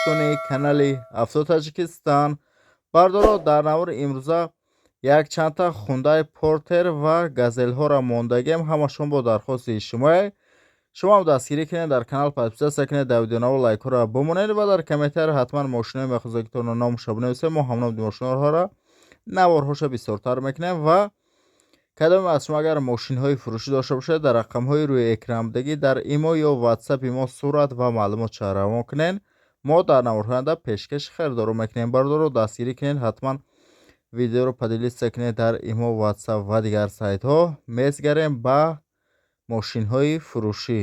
Подписчикони канали Авто Таҷикистон. Бардоро, дар навори имрӯза якчандта Хундай Портер ва Газелҳоро мондагем. Ҳамашон бо дархости шумое. Шумоам дастгирӣ кунед, дар канал подписаться кунед, дар видеонаво лайкҳоро бимонед ва дар комментария ҳатман мошинои мехозагитонро номаша бинависед. Мо ҳамном мошиноҳоро наворҳоша бисёртар мекунем. Ва кадоме аз шумо агар мошинҳои фурӯшӣ дошта бошед, дар рақамҳои рӯи экранбудагӣ дар Имо ё Ватсапи мо сурат ва маълумотша равон кунед. Мо дар наворҳои оянда пешкаши харидоро мекунем. Бародаро, дастгирӣ кунед, ҳатман видеоро поделиться кунед дар Имо, Ватсап ва дигар сайтҳо. Мезгарем ба мошинҳои фурӯшӣ.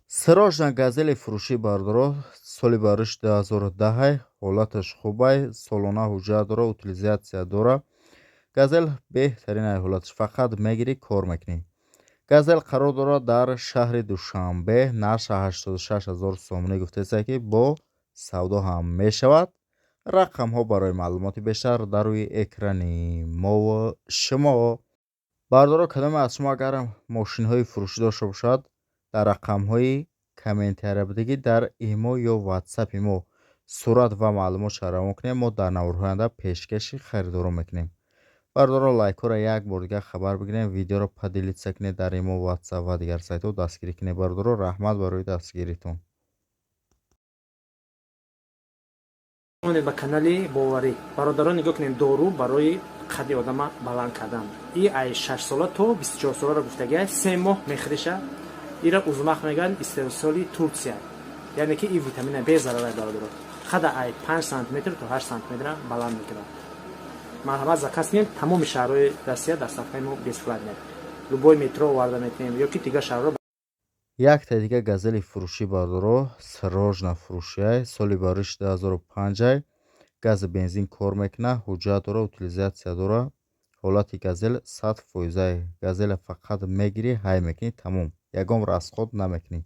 Срочно Газели фурӯшӣ, бародаро, соли барош 2010, ҳолаташ хубай, солона ҳуҷҷат дора, утилизация дора. Газел беҳтарин ай ҳолаташ, фақат мегирӣ, кор мекунӣ. Газел қарор дорад дар шаҳри Душанбе, нарха 86 ҳазор сомонӣ гуфтеста, ки бо савдо ҳам мешавад. Рақамҳо барои маълумоти бештар дар рӯи экрани мову шумо. Бардоро, кадоме аз шумо агар мошинҳои фурӯшӣ дошта бошад, дар рақамҳои комментариябудагӣ дар Имо ё Ватсапи мо сурат ва маълумотша равон кунем. Мо дар наворҳои оянда пешкаши харидоро мекунем. Бардоро, лайкҳоро як бор дигар хабар бигирем, видеоро поделиться кунед дар Имо, Ватсап ва дигар сайтҳо. Дастгирӣ кунед, бардоро. Раҳмат барои дастгиритон. Ба канали Боварӣ, бародарон, нигоҳ кунем: дору барои қадди одама баланд кардан. И ай 6 сола то 24 соларо гуфтагия, 3 моҳ мехӯриша. Ира узмах мегӯянд, истеҳсоли Турсия, яъне ки и витамина безарарай, бародаро. Қада ай 5 сантиметр то 8 сантиметра баланд мекунад. Марҳамат, заказ кунем. Тамоми шаҳрҳои Россия доставкаи мо бесплатно, любой метро оварда метавонем ё ки дигар шаҳрҳо. Якта дига Газели фурӯшӣ, бардоро, срочно фурӯшиай, соли барош 2005, гази бензин кор мекунад, ҳуҷҷат дора, утилизация дора. Ҳолати Газел 100 фоизай. Газела фақат мегирӣ, ҳай мекунӣ, тамом, ягон расход намекунӣ.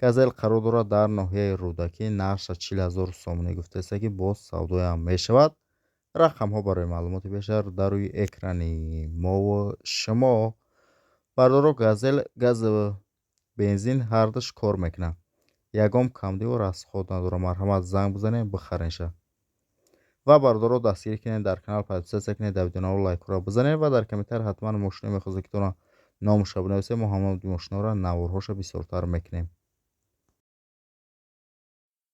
Газел қарор дорад дар ноҳияи Рӯдакӣ, нархша 40 ҳазор сомонӣ гуфтааста, ки боз савдоям мешавад. Рақамҳо барои маълумоти бештар дар рӯи экрани мову шумо. Бардоро, Газел газу бензин ҳардуш кор мекунад, ягон камдиву расход надорад. Марҳамат, занг бизанед, бихаренша. Ва бародаро, дастгирӣ кунед, дар канал подписаться кунед, дар видеонаво лайкҳоро бизанед ва дар комментария ҳатман мошино мехозагитонро номаша бинависед. Мо ҳамон мошиноро наворҳоша бисёртар мекунем.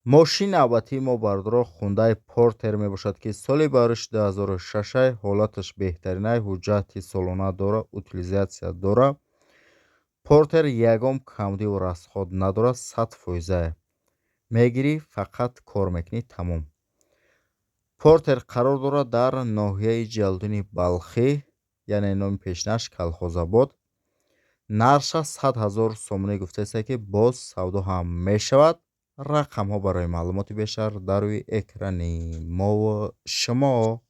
Мошини навбатии мо, бародаро, Хундай Портер мебошад, ки соли барош 2006, ҳолаташ беҳтаринай, ҳуҷҷати солона дора, утилизация дора. Портер ягон камдиву расход надорад, 100 фоизае. Мегирӣ, фақат кор мекунӣ, тамом. Портер қарор дорад дар ноҳияи Ҷалдуни Балхӣ, яъне номи пешинаш Калхозобод. Нархша 100 ҳазор сомонӣ гуфтааста, ки боз савдо ҳам мешавад. Рақамҳо барои маълумоти бештар дар рӯи экрани мову шумо.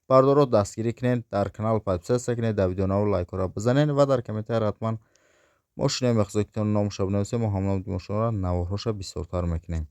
Бардоро, дастгирӣ кунед, дар канал подписаться кунед, дар видеонаво лайкҳоро бизанед ва дар комментария ҳатман мошинои мехозагитон номаша бинависед. Мо ҳамон мошиноро наворҳоша бисёртар мекунем.